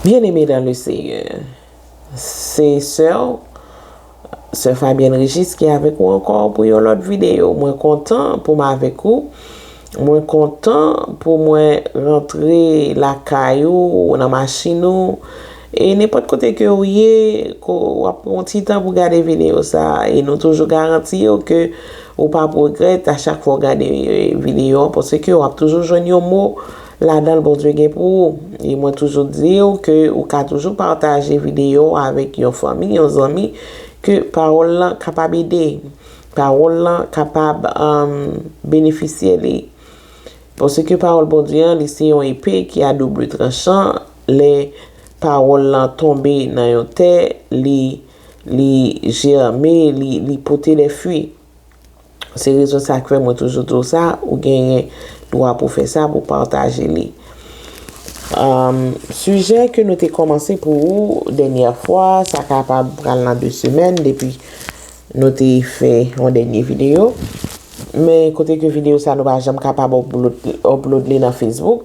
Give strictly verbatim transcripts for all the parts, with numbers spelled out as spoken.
Bien-aimé dans le Seigneur, se sè w, sè Fabienne Régis ki avèk ou ankò pou yon lòt videyo. Mwen kontan pou m avèk ou. Mwen kontan pou mwen rantre lakay ou, nan machin ou, e nenpòt kote ke ou ye, ko w ap pran yon ti tan pou gade videyo sa a. E nou toujou garanti w ke ou p ap regrèt a chak fwa w gade videyo an, paske w ap toujou jwenn yon mo ladan l Bondye gen pou ou. E mwen toujou di w ke ou ka toujou pataje videyo avèk yon fanmi, yon zanmi, ke pawòl lan kapab ede, pawòl lan kapab um, benefisye li. Paske pawòl Bondye an, li se yon epe ki a double tranchan. Lè pawòl lan tonbe nan yon tè, li, li jèmen, li, li pote de fwi. Se rezon sa k fè mwen toujou di w sa, ou genyen dwa pou fè sa, pou pataje li. Um, sijè ke nou te kòmanse pou ou dènyè fwa, sa kapab pral nan de semèn depi nou te fè yon dènye videyo. Men kote ke videyo sa nou pa janm kapab upload, upload li nan Facebook.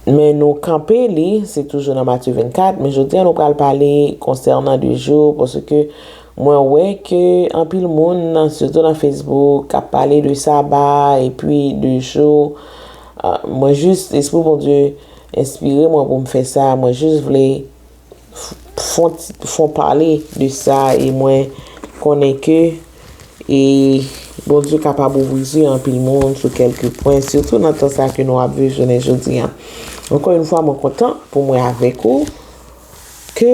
Men nou kanpe li, se toujou nan Matye vennkat, men jodi a nou pral pale konsènan de jou, paske mwen wè ke anpil moun, sitou nan Facebook, ap pale de saba, epi de jou. Ah, mwen jis, Lespri Bondye enspire mwen pou m fè sa, mwen jis vle f- fon, fon pale de sa, e mwen konnen ke e Bondye kapab ouvri zye anpil moun sou kèlke pwen, sitou nan tan sa ke nou ap viv jounen jodi a. Ankò yon fwa, mwen kontan pou mwen avèk ou, ke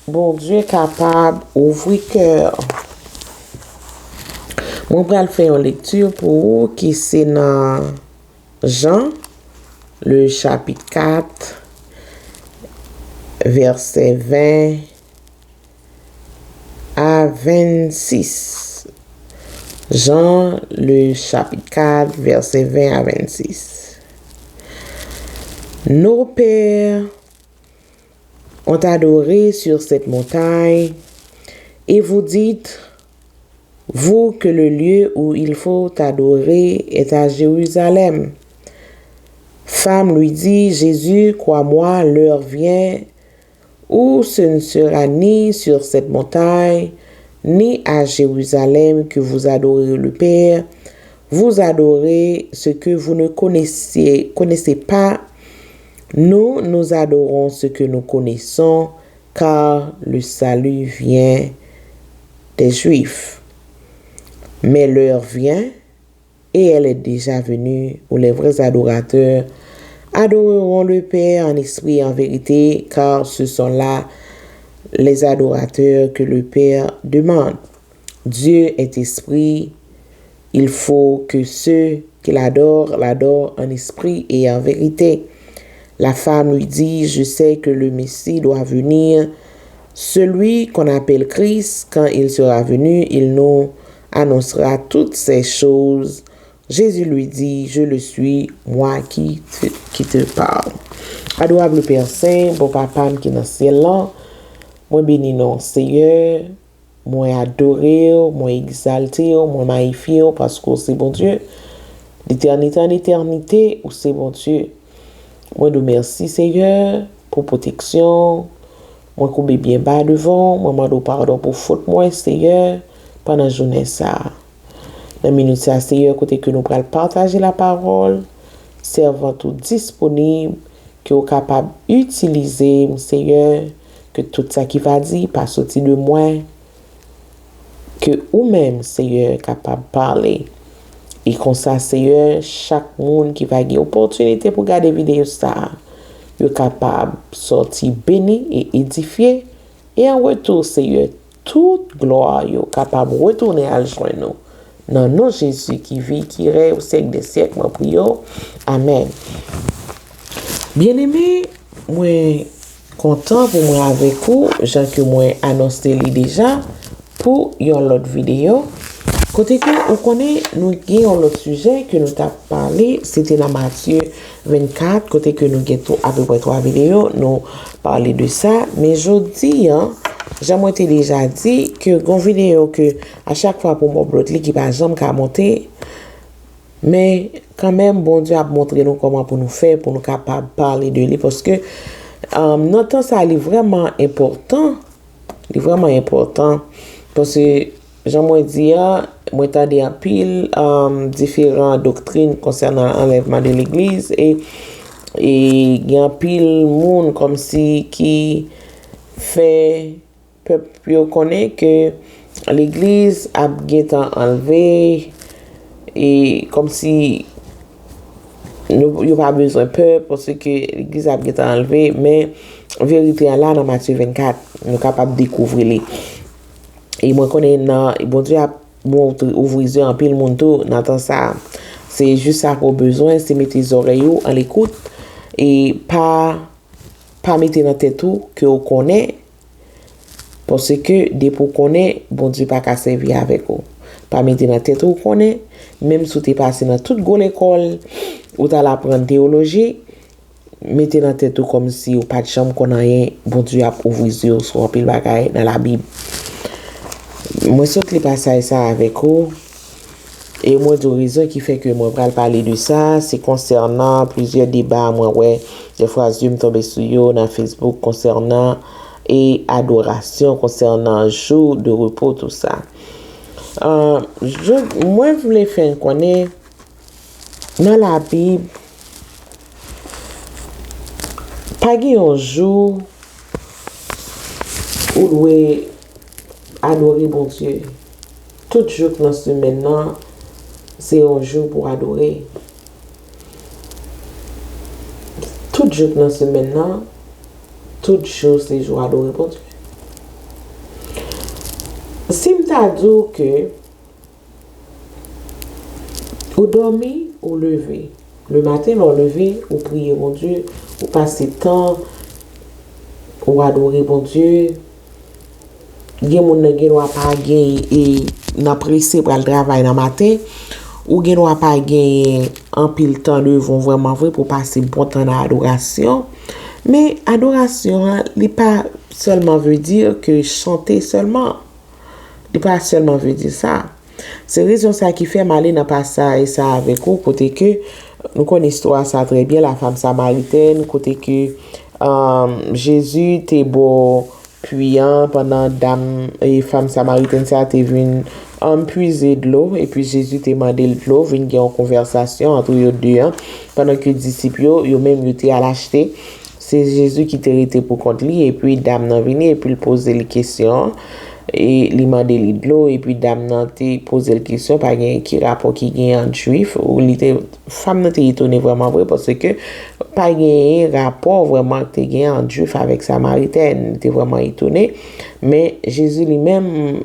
Bondye kapab ouvri kè. Mwen pral fè yon lekti pou ou ki se nan Jan, le chapit kat, vèsè ven a vennsis. Jan, le chapit kat, vèsè ven a vennsis. Nos pères ont adoré sur cette montagne, et vous dites, vous, que le lieu où il faut adorer est à Jérusalem. Femme lui dit, Jésus, crois-moi, l'heure vient où ce ne sera ni sur cette montagne, ni à Jérusalem que vous adorez le Père, vous adorez ce que vous ne connaissez, connaissez pas. Nous, nous adorons ce que nous connaissons, car le salut vient des Juifs. Mais l'heure vient, et elle est déjà venue, où les vrais adorateurs adoreront le Père en esprit et en vérité, car ce sont là les adorateurs que le Père demande. Dieu est esprit, il faut que ceux qui l'adorent l'adorent en esprit et en vérité. La femme lui dit, je sais que le Messie doit venir, celui qu'on appelle Christ, quand il sera venu, il nous annoncera toutes ces choses. Jésus lui dit, je le suis, moi qui te, qui te parle. Adorab Pè Sen, bon Papa m ki nan syèl lan, mwen beni non w, Seyè. Mwen adore w, mwen egzalte w, mwen mayifye w, paske w se Bondye. Letènite an etènite, ou se Bondye. Mwen di w mèsi, Seyè, pou pwoteksyon w. Mwen koube byen ba devan w, mwen mande w padon pou fot mwen, Seyè, pandan jounen sa a. Nan minit sa a, Seyè, kote ke nou pral pataje lapawòl, sèvant ou disponib, ke w kapab itilize m, Seyè, ke tout sa ki va di pa soti de mwen, ke ou menm, Seyè, kapab pale. E konsa, Seyè, chak moun ki va gen opòtinite pou gade videyo sa a, yo kapab sòti beni e edifye. E an retou, Seyè, tout glwa yo kapab retounen al jwenn ou. Nan non Jezi ki viv, ki rèy o syèk dè syèk, mwen priye w. Amèn. Byeneme, mwen kontan pou mwen avèk ou, jan ke mwen anonse li deja, pou yon lòt videyo. Kote ke ou konnen nou gen yon lòt sijè ke nou t ap pale, se te nan Matye vennkat, kote ke nou gen tou apeprè twa videyo, nou pale de sa. Men jodi a, jan mwen te deja di, ke gon videyo ke a chak fwa pou m upload li ki pa janm ka monte, men kanmenm, Bondye ap montre nou kòman pou nou fè, pou nou kapab pale de li, paske Um, nan tan sa, li vrèman enpòtan. Li vrèman enpòtan. Paske, jan mwen di a, mwen tande anpil um, diferan doktrin konsènan anlèvman de legliz. E, e gen anpil moun kòmsi ki fè pèp yo konnen ke legliz ap gentan anlve, e kòmsi nou, yo pa bezwen pè, paske legliz ap gentan anlve, men verite an la nan Matye vennkat, nou kapab dekouvri li. E mwen konnen nan, Bondye ap ouvri zye anpil moun tou nan tan sa a. Se jis sa ke w bezwen, se mete zòrèy ou an lekout, e pa, pa mete nan tèt ou ke w konnen, paske depi w konnen, Bondye pa ka sèvi avèk ou. Pa mete nan tèt ou w konnen, menm si w te pase nan tout gwo lekòl, ou t al aprann teyoloji, mete nan tèt ou kòmsi ou pa t janm konn anyen, Bondye ap ouvri zye w sou anpil bagay nan Labib. Mwen sot li pasaj sa avèk ou, e mwen di w rezon ki fè ke mwen pral pale de sa, se konsènan plizyè deba mwen wè, dèfwa zye m tonbe sou yo nan Facebook konsènan e adorasyon, konsènan jou de repo, tou sa. Ah, je, mwen vle fè n konnen, nan Labib, pa gen yon jou ou dwe adore Bondye. Tout jou k nan semèn nan, se yon jou pou adore. Tout jou k nan semèn nan, tout jou se jou adore Bondye. Si m ta di w ke ou dòmi, ou leve. Le maten, lè w leve, ou priye Bondye, ou pase tan, ou adore Bondye. Gen moun nan gen dwa pa gen, e, nan prese pral travay nan maten, ou gen dwa pa gen anpil tan devan w vrèman vre pou w pase bon tan nan adorasyon. Men adorasyon an, li pa sèlman vle di ke chante sèlman. Li pa sèlman vle di sa. Se rezon sa ki fè m ale nan pasaj sa avèk ou, kote ke nou konn istwa sa trè byen, la femme samaritaine, kote ke um, Jezi te bò pwi an pandan dam e fanm samaritèn sa te vin um, pwize dlo, epi Jezi te mande l dlo, vin gen yon konvèsasyon ant yo de an, pandan ke disip yo, yo menm yo te al achte. Se Jezi ki te rete pou kont li, epi dam nan vini, epi l poze l kesyon, e li mande li dlo, epi dam nan te poze l kesyon, pa gen ki rapò ki gen ant jwif, ou li te, fanm nan te etone vrèman vre, paske pa gen rapò vrèman ki te gen ant jwif avèk samaritèn, li te vrèman etone, men Jezi li menm,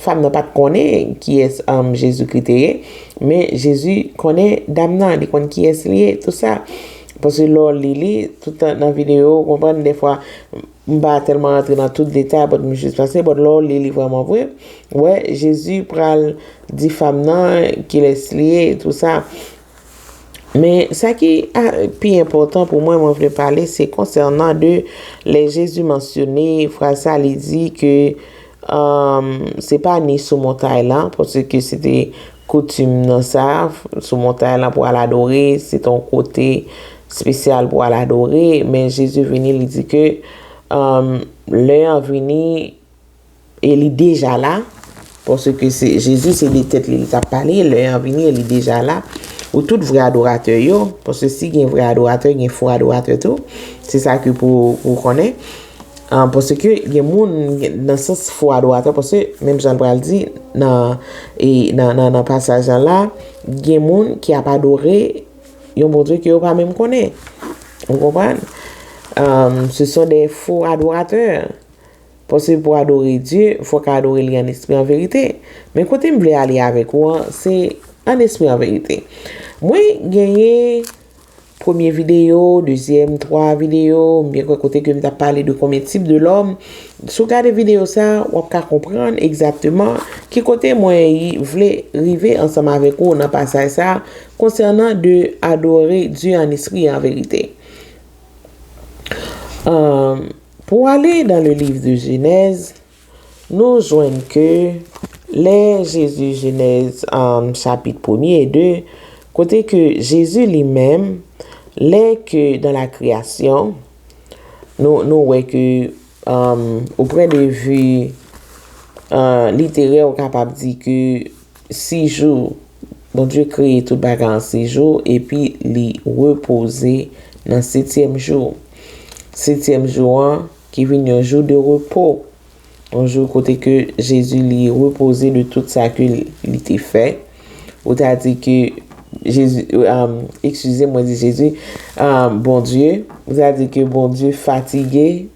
fanm nan pa t konnen kiyès um, Jezikri te ye, men Jezi konnen dam nan, li konn kiyès li ye, tou sa. Paske lè w li li, tout nan videyo, ou konprann, dèfwa, m pa tèlman rantre nan tout detay, but m jis pase, but lè w li li vrèman vre, w wè, Jezi pral di fanm nan kilès li ye, tou sa. Men, sa ki a, pi enpòtan pou mwen, mwen vle pale, se konsènan de lè Jezi mansyone fraz sa, li di ke um, se pa ni sou montay lan, paske se te koutim nan sa, sou montay lan pou al adore, se te yon kote espesyal pou al adore, men Jezi vini, li di ke um, lè an vini, e li deja la, paske se, Jezi se de tèt li, li t ap pale, lè an vini, e li deja la, pou tout vrè adoratè yo, paske si gen vrè adoratè, gen fo adoratè tou, se sa ke pou, pou konnen. Ah, paske gen moun, nan sans fo adoratè, paske menm jan l pral di nan, e, nan, nan, nan pasaj lan la, gen moun ki ap adore yon Bondye ke yo pa menm konnen. Ou konprann? Um, ce sont des faux adorateurs. Paske pou adore Dye, fòk adore li an espri an verite. Men kote m vle ale avèk ou an, se an espri an verite. Mwen genyen premye videyo, dezyèm, twa videyo, m byen kwè kote ke m t ap pale de konbyen tip de lòm. Si w gade videyo sa, w ap ka konprann egzakteman ki kote mwen vle rive ansanm avèk ou nan pasaj sa konsènan de adore Dye an espri e an verite. Pou ale dans le livre de Genèse, nou jwenn ke lè Jezi, Jenèz, um, chapit premye e de, kote ke Jezi li menm, lè ke dans la création, Nou, nou wè ke, um, o pwen de vi, uh, literè, ou kapab di ke sis jou, Bondye kreye tout bagay an sis jou, epi li repoze nan setyèm jou. Setyèm jou an, ki vin yon jou de repo. Yon jou kote ke Jezi li repoze de tout sa ke li te fè. Ou ta di ke Jezi, um, eskize mwen di Jezi, um, Bondye, ou ta di ke Bondye fatige,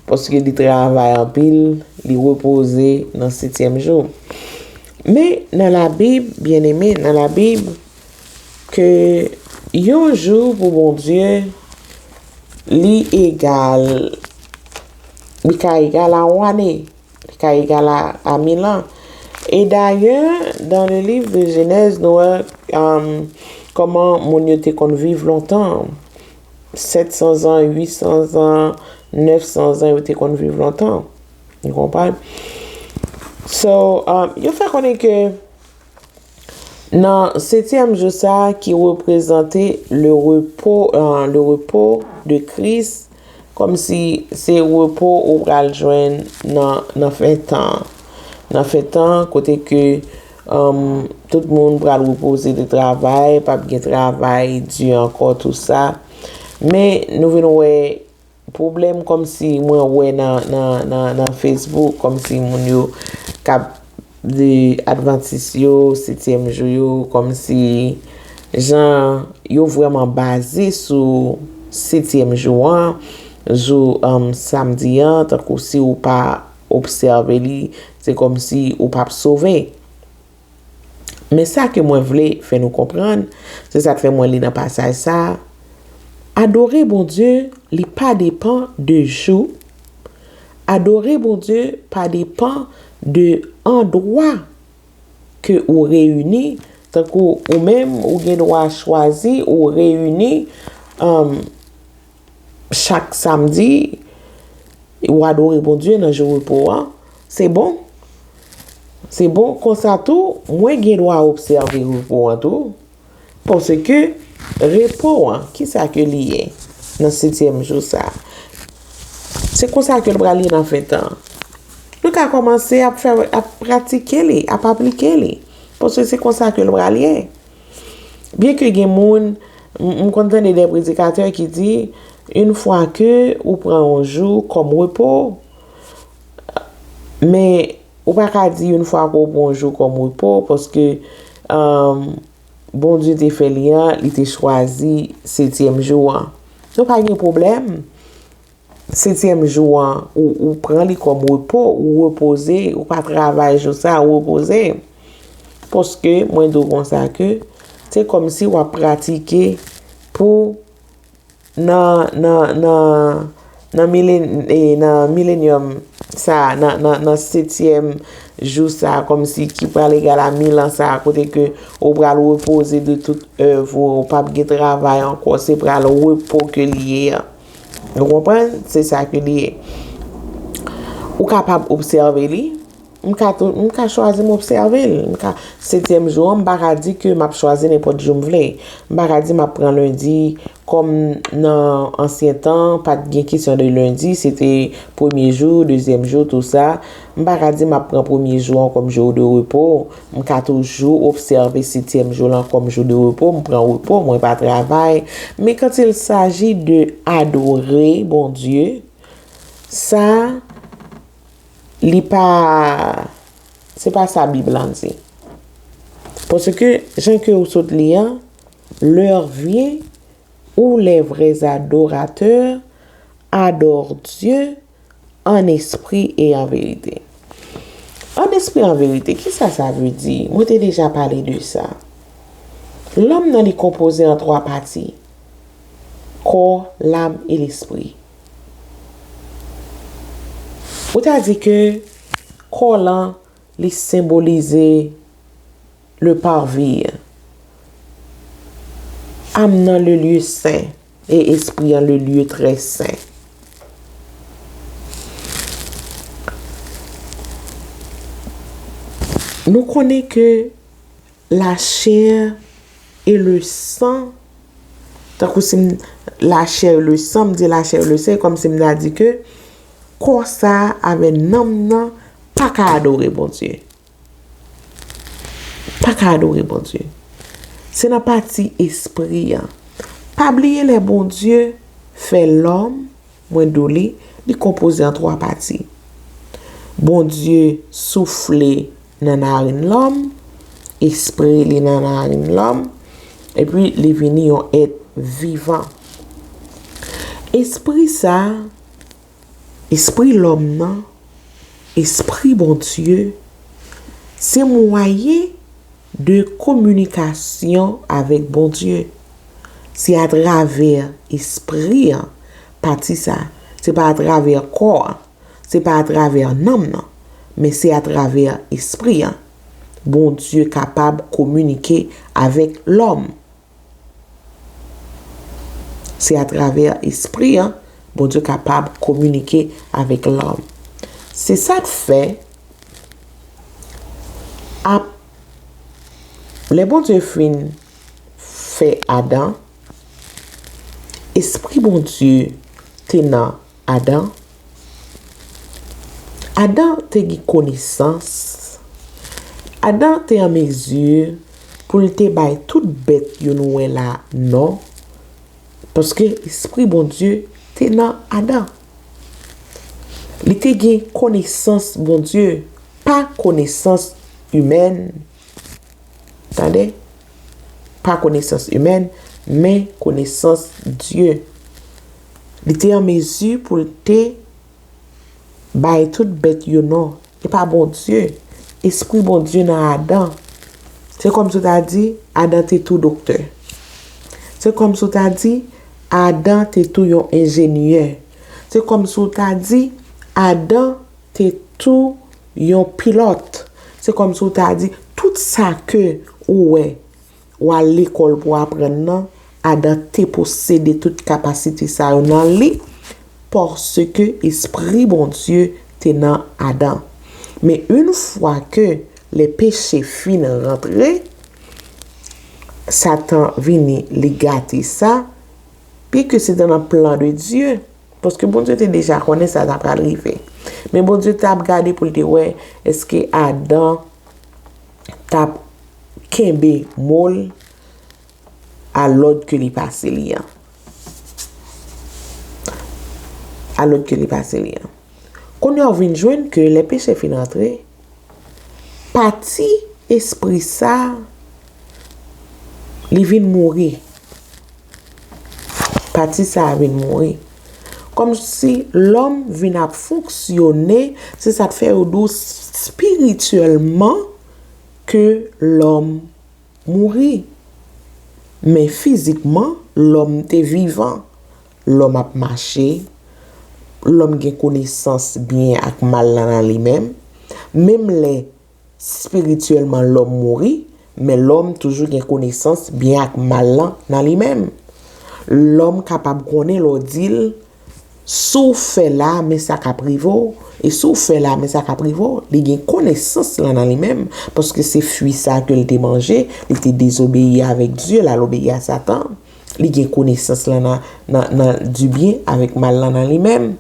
paske li travay anpil, li repoze nan setyèm jou. Men nan Labib, byeneme, nan Labib, ke yon jou pou Bondye, li egal, li ka egal a yon ane, li ka egal a, a mil an. E dayè, dans le livre de Genèse, nou wè, um, kòman moun yo te konn viv lontan. Sèt san zan, uit san zan, nèf san zan, yo te konn viv lontan. Ou konprann? So, um, yo fè konnen ke nan setyèm jou sa a ki reprezante le repo, uh, le repo de Kris, kòmsi se repo ou pral jwenn nan, nan fen tan. Nan fen tan, kote ke, um, tout moun pral repoze de travay, p ap gen travay di ankò, tou sa. Men nou vin wè pwoblèm kòmsi mwen wè nan, nan, nan, nan Facebook, kòmsi moun yo k ap de advantis yo, setyèm jou yo, kòmsi jan yo vrèman baze sou setyèm jou an, jou, um, samdi an, tankou si ou pa obsève li, se kòmsi ou p ap sove. Men sa ke mwen vle fè nou konprann, se sa k fè mwen li nan pasaj sa a, adore Bondye, li pa depann de jou. Adore Bondye pa depann de andwa ke ou reyini, tankou ou menm, ou gen dwa chwazi, ou reyini, um, chak samdi, ou adore Bondye nan jou repo an, se bon. Se bon, konsa tou, mwen gen dwa obsève repo an tou. Paske repo an, kisa ke li ye nan setyèm jou sa a? Se konsa ke l pral ye nan fen tan. Nou ka kòmanse ap fè, ap pratike li, ap aplike li. Paske se konsa ke l pral ye. Byen ke gen moun, m, m konn tande de predikatè ki di, une fois que ou pran yon jou kòm repo, men ou pa ka di une fois ke ou pran yon jou kòm repo, paske, um, Bondye te fè li an, li te chwazi setyèm jou an. Nou pa gen pwoblèm. Setyèm jou an, ou, ou pran li kòm repo, ou repoze, ou pa travay jou sa, ou repoze. Paske, mwen di w konsa ke, se kòmsi w ap pratike pou nan, nan, nan, nan milen-, e, nan milenyòm sa, nan, nan, nan setyèm jou sa, kòmsi ki pral egal a mil an sa, kote ke ou pral repoze de tout èv ou, ou p ap gen travay ankò, se pral repo ke li ye an. Ou konprann? Se sa ke li ye. Ou kapab obsève li. M ka tou, m ka chwazi m obsève l. M ka, setyèm jou an, m pa ka di ke m ap chwazi nenpòt jou m vle. M pa ka di m ap pran lendi, kòm nan ansyen tan, pa t gen kesyon de lendi, se te premye jou, dezyèm jou, tou sa. M pa ka di m ap pran premye jou an kòm jou de repo. M ka toujou obsève setyèm jou lan kòm jou de repo, m pran repo, mwen pa travay. Men quand il s'agit de adore Bondye, sa, li pa, se pa sa Bib lan di. Paske, jan ke ou sot li an, l'heure vient où les vrais adorateurs adorent Dieu en esprit et en vérité. En esprit, en vérité, kisa sa vle di? Mwen te deja pale de sa. Lòm nan li konpoze an twa pati. Kò, lam e lespri. Ou ta di ke kò lan, li senbolize le parvis. Am nan le lieu saint e espri an le lieu très saint. Nou konnen ke la chair et le sang Tankou si m, lachè e lesan, m di lachè e lesan, e kòmsi m ta di ke kò sa a avè nanm nan pa ka adore Bondye. Pa ka adore Bondye. Se nan pati espri an. Pa bliye lè Bondye fè lòm, mwen di w li, li konpoze an twa pati. Bondye soufle nan narin lòm, espri li nan narin lòm, epi li vini yon èt vivan. Espri sa a, espri lòm nan, espri Bondye, se mwayen de kominikasyon avèk Bondye. Se atravè espri an, pati sa, se pa atravè kò an, se pa atravè nanm nan, men se atravè espri an. Bondye kapab kominike avèk lòm. Se atravè espri an, Bondye kapab kominike avèk lòm. Se sa k fè, ap, lè Bondye fin fè Adan, espri Bondye te nan Adan. Adan te gen konesans. Adan te an mezi pou l te bay tout bèt yo nou wè la non, paske espri Bondye te nan Adan. Li te gen konesans Bondye, pa konesans imèn. Tande? Pa konesans imèn, men konesans Dye. Li te an mezi pou l te bay tout bèt yo non. E pa Bondye. Espri Bondye nan Adan. Se kòmsi w ta di Adan te tou doktè. Se kòmsi w ta di Adan te tou yon enjenyè. Se kòmsi w ta di Adan te tou yon pilòt. Se kòmsi w ta di tout sa ke ou wè, w al lekòl pou w aprann nan, Adan te posede tout kapasite sa yo nan li, paske espri Bondye te nan Adan. Men yon fwa ke lè peche fin rantre, Satan vini, li gate sa, byenke se te nan plan de Dye, paske Bondye te deja konnen sa ta pral rive. Men Bondye t ap gade pou l te wè èske Adan t ap kenbe mo l a lòd ke li pase li an. A lòd ke li pase li an. Kounye a w vin jwenn ke lè peche fin rantre, pati espri sa, li vin mouri. Pati sa a vin mouri. Kòmsi lòm vin ap fonksyone, se sa k fè yo di w espirityèlman ke lòm mouri. Men fizikman, lòm te vivan. Lòm ap mache, lòm gen konesans byen ak mal lan nan li menm. Menm lè espirityèlman lòm mouri, men lòm toujou gen konesans byen ak mal lan nan li menm. Lòm kapab konnen lè w di l, si w fè la, men sa k ap rive w, e si w fè la, men sa k ap rive w, li gen konesans lan nan li menm, paske se fwi sa ke l te manje, li te dezobeyi avèk Dye, l al obeyi a Satan. Li gen konesans lan nan, nan, nan du byen avèk mal lan nan li menm.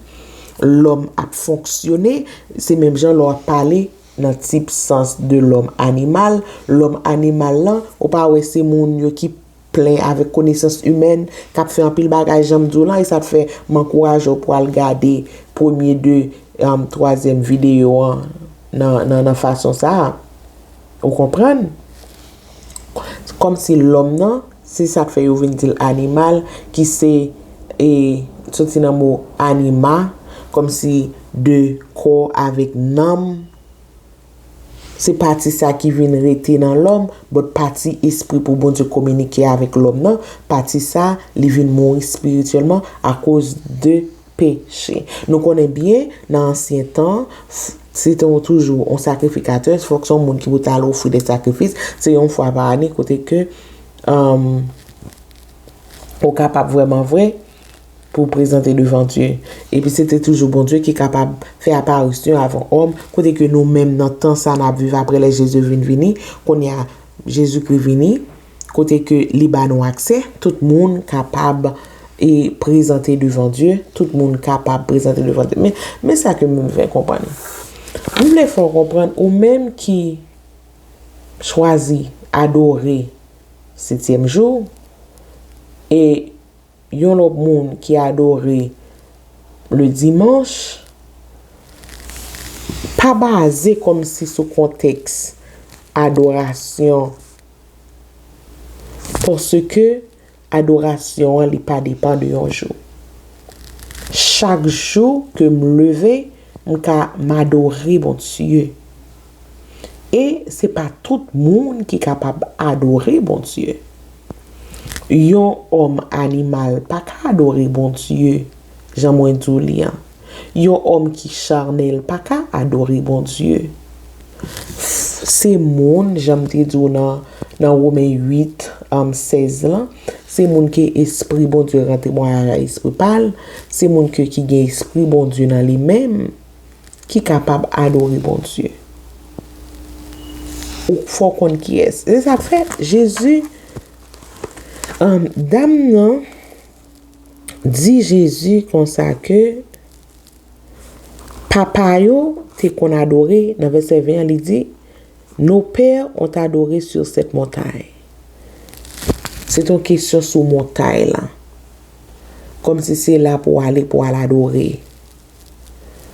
Lòm ap fonksyone, se menm jan lè w ap pale nan tip sans de lòm animal. Lòm animal lan, ou pa wè se moun yo ki plen avèk konesans imèn, k ap fè anpil bagay jan m di w lan, e sa k fè m ankouraje w pou w al gade premye de, um, twazyèm videyo an nan, nan, nan fason sa a. Ou konprann? Kòmsi lòm nan, se sa k fè yo vin di l animal, ki se, e, soti nan mo anima, kòmsi de kò avèk nanm. Se pati sa ki vin rete nan lòm, but pati espri pou Bondye kominike avèk lòm nan, pati sa, li vin mouri espirityèlman akoz de peche. Nou konnen byen, nan ansyen tan, f-, se te yon toujou yon sakrifikatè, fòk se yon moun ki pou t al ofri de sakrifis, se yon fwa pa ane, kote ke, um, ou kapab vrèman vre pou w prezante devan Dye. Epi se te toujou Bondye ki kapab fè aparisyon avan òm, kote ke nou menm nan tan sa n ap viv apre lè Jezi vin vini, kounye a Jezikri vini, kote ke li ba nou aksè, tout moun kapab e prezante devan Dye, tout moun kapab prezante devan Dye. Men, men sa ke m vle fè konprann. M vle fè w konprann, ou menm ki chwazi adore setyèm jou, e yon lòt moun ki adore le dimanche, pa baze kòmsi sou kontèks adorasyon, paske adorasyon an, li pa depann de yon jou. Chak jou ke m leve, m ka m adore Bondye. E se pa tout moun ki kapab adore Bondye. Yon òm animal pa ka adore Bondye, jan mwen di w li an. Yon òm ki chanèl pa ka adore Bondye. Se moun, jan m te di w nan, nan Women uit, um, sèz lan, se moun ke Espri Bondye rantre mwayaja espri pa l, se moun ke, ki gen Espri Bondye nan li menm, ki kapab adore Bondye. Ou fò konn kiyès. Se sa k fè Jezi, um, dam nan di Jezi konsa ke papa yo te konn adore, nan vèsè ven an, li di, Nos pères ont adoré sur cette montagne. Se t on kesyon sou montay la. Kòmsi se la pou w ale, pou w al adore.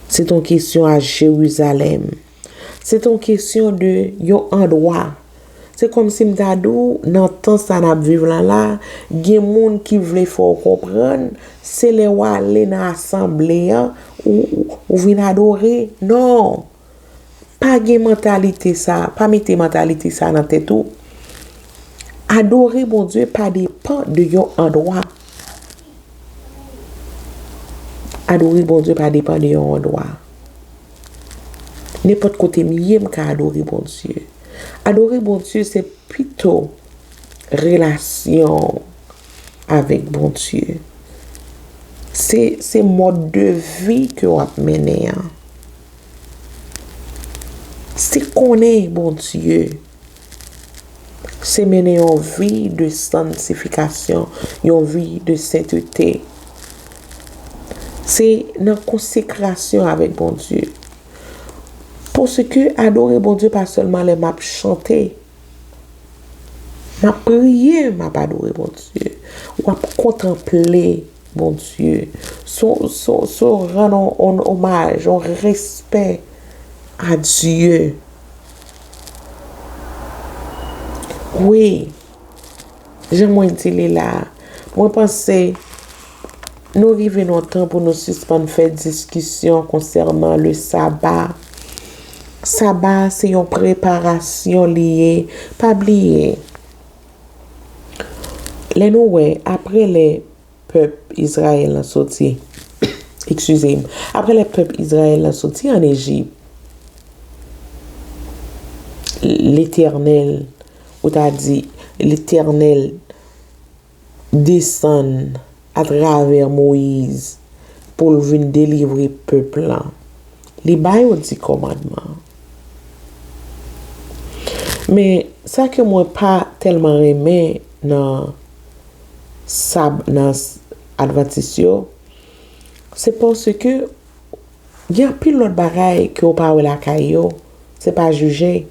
Se t on kesyon a Jerizalèm. Se t on kesyon de yon andwa. Se kòmsi m ta di w, nan tan sa n ap viv la la, gen moun ki vle fè w konprann, se lè w ale nan asanble an, ou, ou, ou vin adore. Non! Pa gen mantalite sa, pa mete mantalite sa nan tèt ou. Adore Bondye pa depann de yon andwa. Adore Bondye pa depann de yon andwa. Nenpòt kote m ye, m ka adore Bondye. Adore Bondye, se pito relasyon avèk Bondye. Se, se mòd de vi ke w ap mennen an. Se konnen Bondye. Se mennen yon vi de santifikasyon, yon vi de sentete. Se nan konsekrasyon avèk Bondye. Paske adore Bondye pa sèlman lè m ap chante. M ap priye, m ap adore Bondye. W ap kontanple Bondye. Se w, se w, se w rann on, on omaj, on respè a Dye. Wi, jan mwen di li la, mwen panse nou rive nan yon tan pou nou sispann fè diskisyon konsènan le saba. Saba se yon preparasyon li ye. Pa bliye, lè nou wè, apre lè pèp Izrayèl lan soti, eskize m, apre lè pèp Izrayèl lan soti ann Ejip, Letènèl, ou ta di, Letènèl desann atravè Moyiz pou l vin delivre pèp lan. Li ba yo di kòmandman. Men, sa ke mwen pa tèlman renmen nan sab-, nan s-, advantis yo, se paske gen anpil lòt bagay ke w pa wè lakay yo, se pa jije,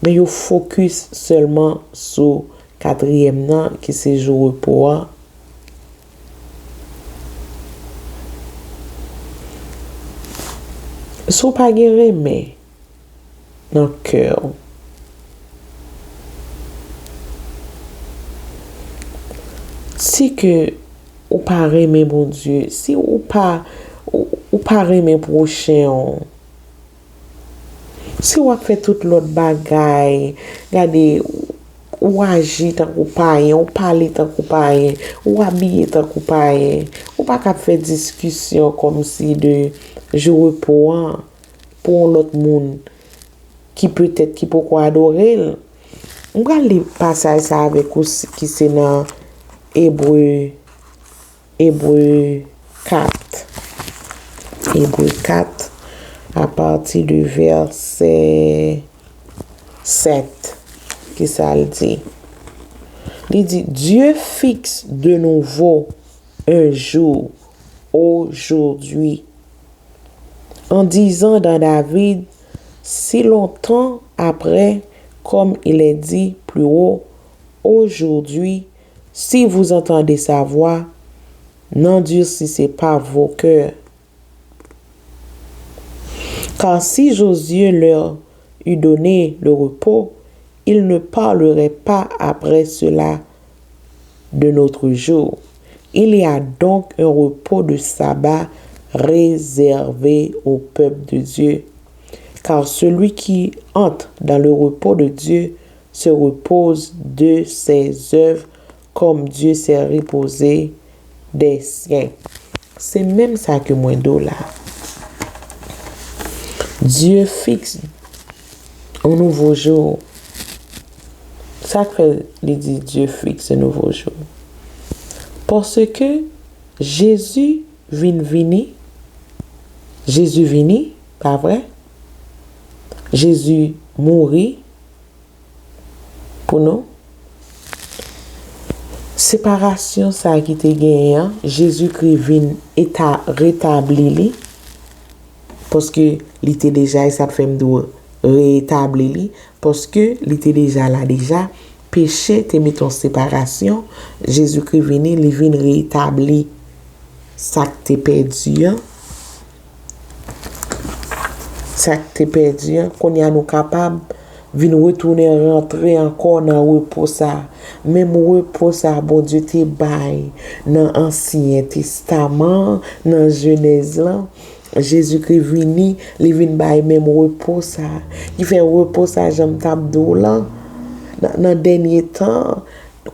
men yo fokis sèlman sou katriyèm nan, ki se jou repo an. Si w pa gen renmen nan kè w, si ke ou pa renmen Bondye, si ou pa, ou, ou pa renmen pwochen w, si w ap fè tout lòt bagay, gade, ou aji tankou payen, ou pale tankou payen, ou abiye tankou payen, ou pa ka ap fè diskisyon kòmsi de jou repo an pou yon lòt moun ki petèt ki poko adore l. M pral li pasaj sa avèk ou, s-, ki se nan Ebre, Ebre kat. Ebre kat, apati de vèsè sèt. Kisa l di? Li di, Dieu fixe de nouveau un jour, aujourd'hui, en disant dans David, si longtemps après, comme il est dit plus haut, aujourd'hui, si vous entendez sa voix, n'endurcissez pas vos cœurs. Car si Josué leur eût donné le repos, ils ne parleraient pas après cela de notre jour. Il y a donc un repos de sabbat réservé au peuple de Dieu. Car celui qui entre dans le repos de Dieu se repose de ses œuvres comme Dieu s'est reposé des siens. Se menm sa ke mwen di w la. Dieu fixe un nouveau jour. Sa k fè li di Dieu fixe un nouveau jour? Paske Jezi vin vini. Jezi vini, pa vre? Jezi mouri pou nou. Separasyon sa ki te genyen an, Jezikri vin eta-, retabli li, paske li te deja, e sa k fè m di w reetabli li, paske li te deja la deja, peche te mete yon separasyon, Jezikri vini, li vin reetabli sa k te pèdi an. Sa k te pèdi an, kounye a nou kapab vin retounen rantre ankò nan repo sa. Menm repo sa Bondye te bay nan Ansyen Testaman, nan Jenèz lan, Jezikri vini, li vin bay menm repo sa. Ki fè repo sa, jan m t ap di w lan, nan, nan dènye tan,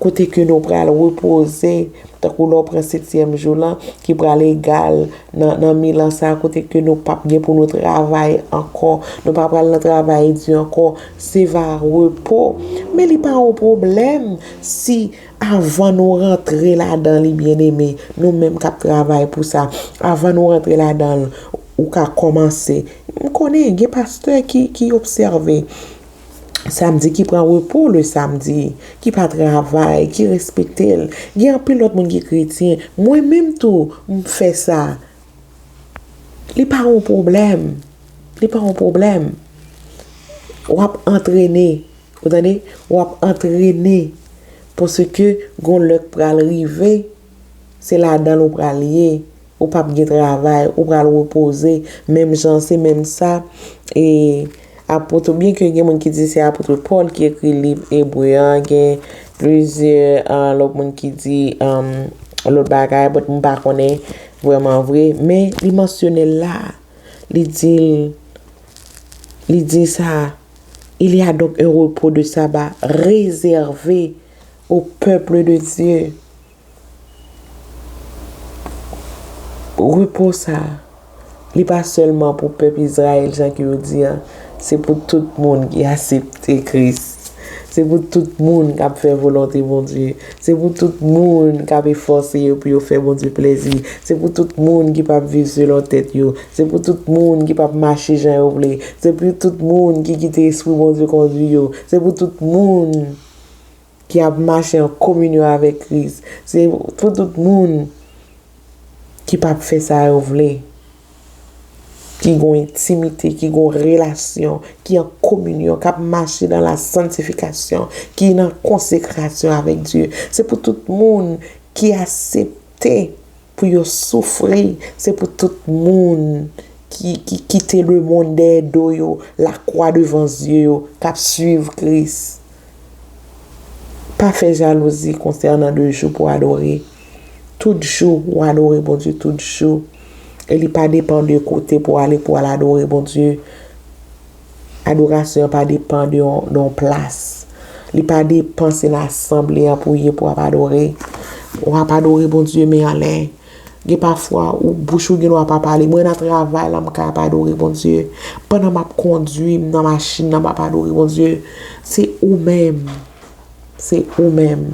kote ke nou pral repoze, tankou lè w pran setyèm jou lan, ki pral egal nan, nan mil an sa, kote ke nou p ap gen pou nou travay ankò. Nou pa pral nan travay di ankò. Se va repo. Men li pa yon pwoblèm si avan nou rantre ladan li, byeneme, nou menm k ap travay pou sa, avan nou rantre ladan l, ou ka kòmanse. M konnen gen pastè ki, ki obsève samdi, ki pran repo le samdi, ki pa travay, ki respekte l. Gen anpil lòt moun ki kretyen. Mwen menm tou, m fè sa. Li pa yon pwoblèm. Li pa yon pwoblèm. W ap antrene. Ou tande? W ap antrene. Paske gon lè k pral rive, se ladan l ou pral ye. Ou p ap gen travay, ou pral repoze. Menm jan, se menm sa. E apot, byen ke gen moun ki di se apot Pòl ki ekri liv Ebre an, gen plizyè, ah, lòt moun ki di, um, lòt bagay, but m pa konnen vrèman vre. Men li mansyone l la. Li di l, li di sa, Il y a donc un repos de sabbat réservé au peuple de Dieu. Repo sa, li pa sèlman pou pèp Izrayèl, jan ke yo di an, se pou tout moun ki aksepte Kris. Se pou tout moun k ap fè volonte Bondye. Se pou tout moun k ap efòse yo pou yo fè Bondye plezi. Se pou tout moun ki p ap viv selon tèt yo. Se pou tout moun ki p ap mache jan yo vle. Se pou tout moun ki kite Espri Bondye kondui yo. Se pou tout moun ki ap mache an kominyon avèk Kris. Se pou tout moun ki p ap fè sa yo vle, ki gon entimite, ki gon relasyon, ki an kominyon, k ap mache nan la santifikasyon, ki nan konsekrasyon avèk Dye. Se pou tout moun ki aksepte pou yo soufri. Se pou tout moun ki, ki kite lemonn dèyè do yo, lakwa devan zye yo, k ap swiv Kris. Pa fè jalouzi konsènan de jou pou adore. Tout jou, ou adore Bondye tout jou. E li pa depann de kote pou ale pou al adore Bondye. Adorasyon an pa depann de yon, de yon plas. Li pa depann si nan asanble an pou w ye pou w ap adore. W ap adore Bondye men anlè. Gen pafwa, ou, bouch ou gen dwa pa pale. Mwen nan travay la, m ka ap adore Bondye. Pandan m ap kondui, m nan machin nan, m ap adore Bondye. Se ou menm. Se ou menm.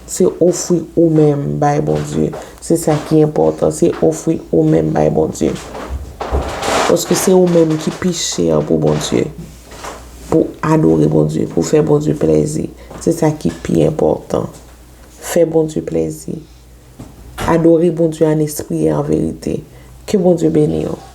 Se ofri ou menm bay Bondye. Se sa ki enpòtan. Se ofri ou menm bay Bondye. Paske se ou menm ki pi chè pou Bondye. Pou adore Bondye, pou fè Bondye plezi. Se sa ki pi enpòtan. fè Bondye plèzi. Adore Bondye an espri e an verite. Ke Bondye beni w.